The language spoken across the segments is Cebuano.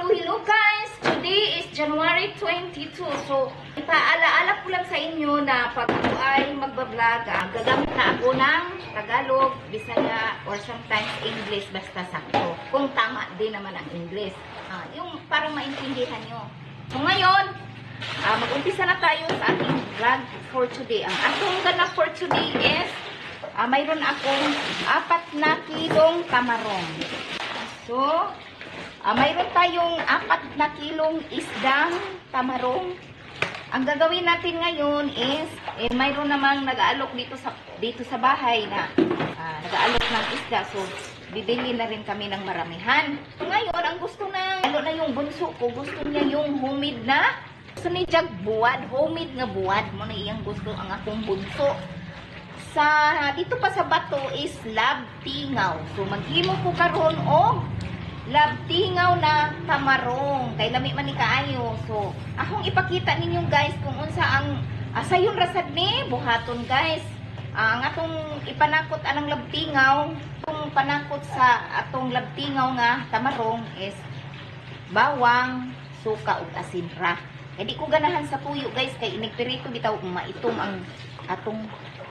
Hello guys! Today is January 22. So, ipaalaala ko lang sa inyo na pag ako ay magba-vlog, gagamit na ako ng Tagalog, Bisaya, or sometimes English, basta sakto. Kung tama din naman ang English. Yung parang maintindihan nyo. So, ngayon, mag-umpisa na tayo sa ating vlog for today. Ang atong ganap for today is, mayroon akong 4 na kilong tamarong. So, mayroon tayong 4 na kilong isdang tamarong. Ang gagawin natin ngayon is, eh, mayroon namang nag-aalok dito sa bahay na nag-aalok ng isda. So, bibili na rin kami ng maramihan. Ngayon, ang gusto na, lalo na yung bunso ko, gusto niya yung homemade na, gusto ni Jack buwad, homemade nga buwad. Mao na iyang gusto ang akong bunso. Sa dito pa sa Bato is labtingaw. So maghimo ko karon og labtingaw na tamarong kay lami man ni kaayo. So akong ipakita ninyo, guys, kung unsa ang sayon ra sad ni buhaton, guys. Ang atong ipanakot anang labtingaw, atong panakot sa atong labtingaw nga tamarong is bawang, suka ug asin ra. Kay di ko ganahan sa tuyo, guys, kay inig pirito bitaw maitom ang atong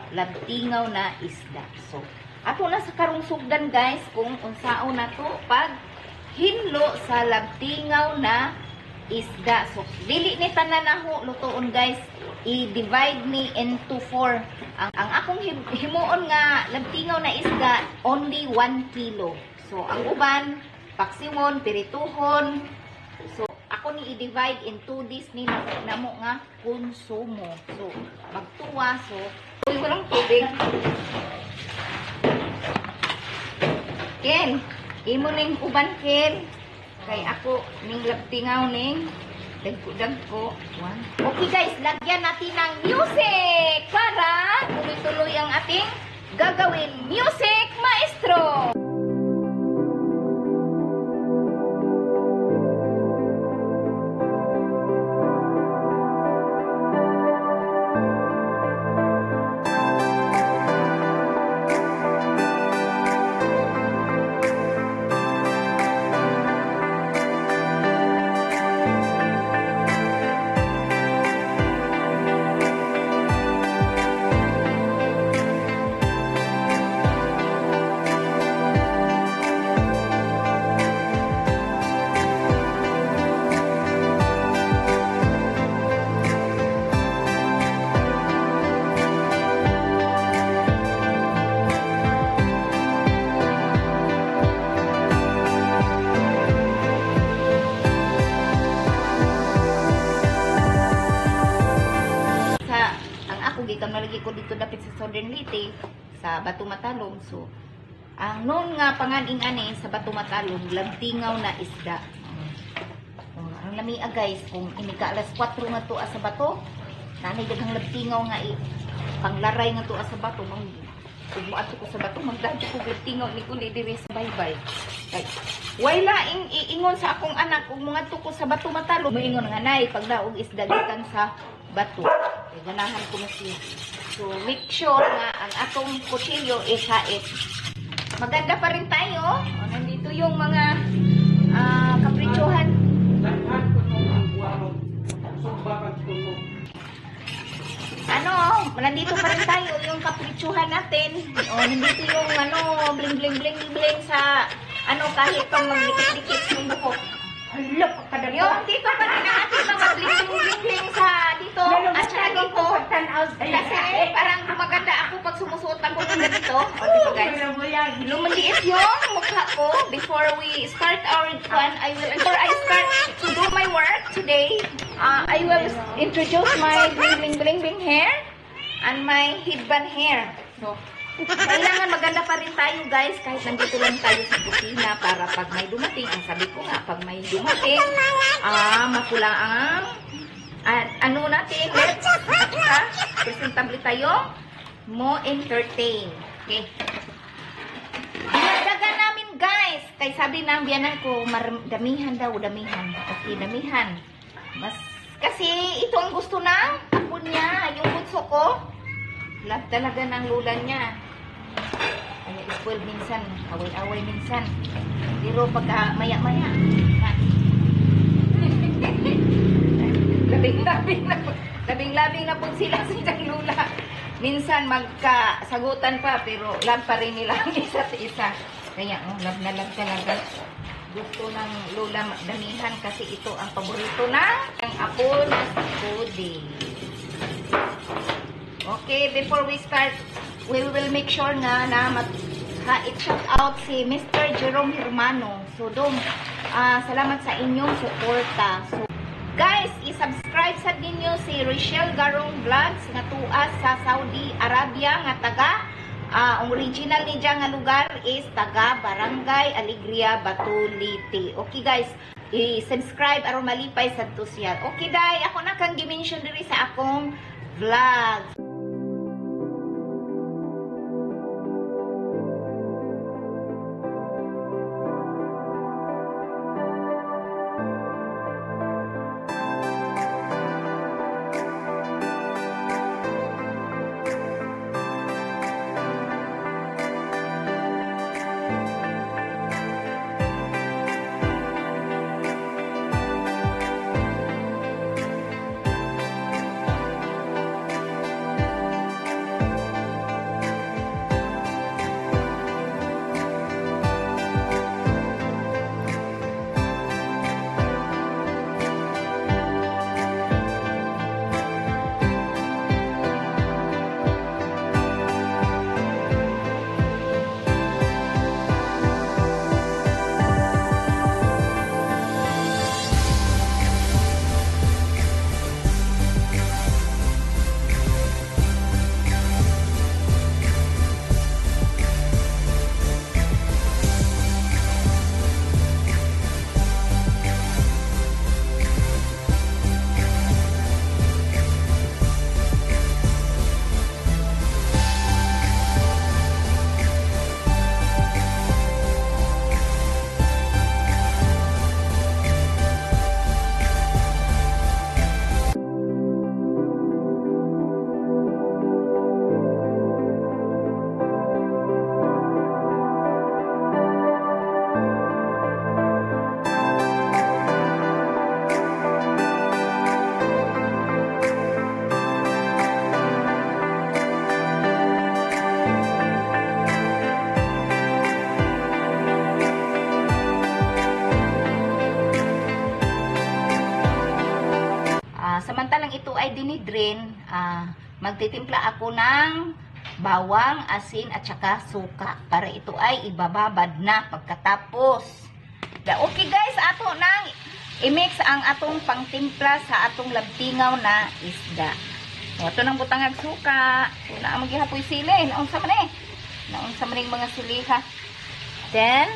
labtingaw na isda. So, ato na sa karong sugdan, guys, kung unsaon na to pag hinlo sa labtingaw na isda. So, dili ni tanan naho lutoon, guys. I-divide ni into four. Ang akong himuon nga labtingaw na isda, only 1 kilo. So, ang uban, paksiwon, pirituhon. So, ako ni i-divide in 2 days ni namo nga konsumo. So, magtuwa. So, uy, walang tubig. Ken, imo ning uban, Ken. Kay ako ning labtingaw ning dagko-dagko. One. Okay guys, lagyan natin ng music para tuloy-tuloy ang ating gagawin. Music, maestro! Sa ang ako gikan malagi ko dito dapit sa Southern Leyte sa Bato Matalom. So ang noon nga panganing ani sa Bato Matalom, labtingaw na isda. Oh, ang lamia, guys, kung inig ka alas 4 nga tuwa sa Bato, nanay daghang labtingaw nga panglaray nga tuwa sa Bato. Mang ug moadto ko sa Bato, magdadto ko labtingaw ni kundi diri sa baybay. Kay way laing iingon sa akong anak ug moadto ko sa Bato Matalom, moingon nga, "Nay, pagdaog isda gikan sa Bato." Kay ganahan ko na siya. So make sure nga ang atong kutsilyo is hait. Maganda pa rin tayo. O, nandito yung mga kapritsuhan. Daghan ko nung ang buwaron. Sumbakan ko no. Ano, nandito pa rin tayo, yung kapritsuhan natin. O, nandito yung ano, bling bling bling bling sa ano, kahit pang magdikit-dikit yung buhok. Hala, pagkadagko. Yung dito pa rin ang ating mga bling bling bling bling sa dito at saka dito. Kasi parang gumaganda ako pag sumusuot ako ng ganito. O, dito, guys. Lumaliit yung mukha ko. Before we start our one, I will, before I start to do my work today, I will introduce my bling bling bling bling hair and my headband hair. So, kailangan maganda pa rin tayo, guys, kahit nandito lang tayo sa kusina para pag may dumating, ang sabi ko nga, pag may dumating, mapula ang ano natin, lips, at saka presentable tayo, mo entertain. Okay. Dinagdagan namin, guys. Kay sabi ng biyanan ko, damihan daw, damihan. Okay, damihan. Mas, kasi ito ang gusto ng apo niya, yung bunso ko. Love talaga ng lola niya. Ano, spoiled minsan, away-away minsan. Pero pagka maya-maya, na, Labing-labing na po. Labing-labing na po sila sa isang lula. Minsan magkasagutan pa, pero love pa rin nila ang isa't isa. Kaya, oh, love na love talaga. Gusto ng lula damihan kasi ito ang paborito na ang apo na si Cody. Okay, before we start, we will make sure nga na mag-shout out si Mr. Jerome Hermano. So, Dom, salamat sa inyong suporta. So, guys, i-subscribe sa ninyo si Rochelle Garong Vlogs nga tuas sa Saudi Arabia nga taga ang original niya nga lugar is taga Barangay Alegria, Batulite. Okay guys, i-subscribe aron malipay sad to siya. Okay day, ako na kang gi-mention diri sa akong vlog. Samantalang ito ay dinidrin, magtitimpla ako ng bawang, asin at saka suka para ito ay ibababad na pagkatapos. Okay guys, ato nang i-mix ang atong pangtimpla sa atong labtingaw na isda. O, ato nang butangag suka. Una ang magihapoy sili. Naunsa man eh. Naunsa man yung mga siliha. Then,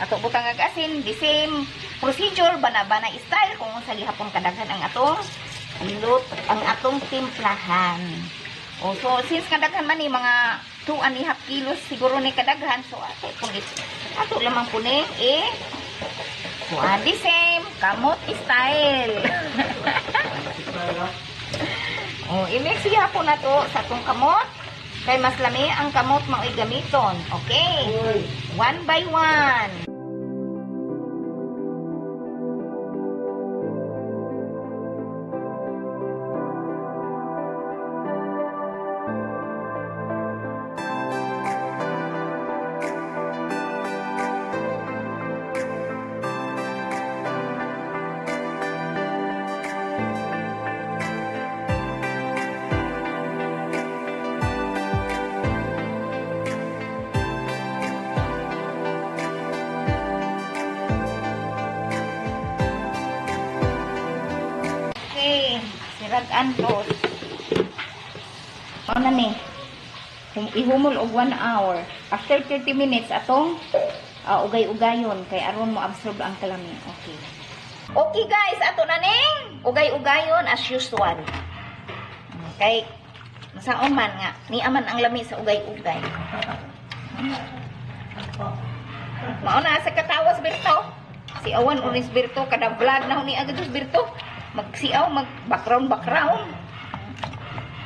ato butangag asin, the same procedure, bana-bana style kung unsa gihapon kadaghan ang atong lut, ang atong timplahan. O, so since kadaghan man ni mga 2.5 kilos siguro ni kadaghan, so ato kung ato lamang puning eh so, the same kamot style. O, i-mix gihapon na to sa atong kamot kay mas lami ang kamot mao'y gamiton. Okay. One by one. Okay, sirag-an tos. Ano na ni? Ihumol og 1 hour. After 30 minutes atong ugay-ugayon kay aron mo absorb ang kalami. Okay. Okay guys, ato na ning ugay-ugayon as usual. Kay saon man nga niaman ang lami sa ugay-ugay. Mao na sa katawas Berto. Si Awan unis Berto kada vlog na ni agad Berto. Magsiaw mag background background.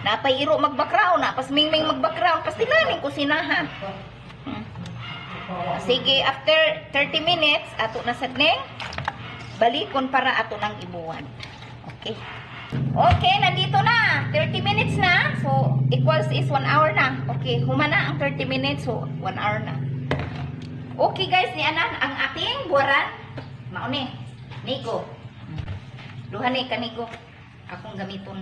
Napay iro mag background, napas mingming mag background, pastilaning kusinahan. Sige, after 30 minutes ato na sad ning balikon para ato nang ibuwan. Okay. Okay, nandito na. 30 minutes na. So, equals is 1 hour na. Okay, human na ang 30 minutes. So, 1 hour na. Okay guys, ni anan ang ating buwaran. Mauni. Nigo. Duha ni kanigo. Akong gamiton.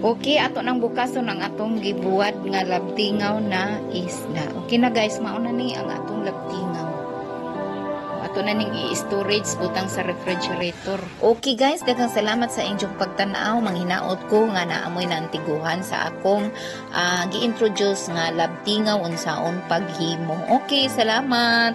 Okay, ato nang bukason ang atong gibuhat nga labtingaw na isda. Okay na guys, mauna ni ang atong labtingaw. Ato na ning i-storage butang sa refrigerator. Okay guys, daghang salamat sa inyong pagtan-aw. Manghinaot ko nga naamoy na antiguhan sa akong gi-introduce nga labtingaw unsaon paghimo. Okay, salamat.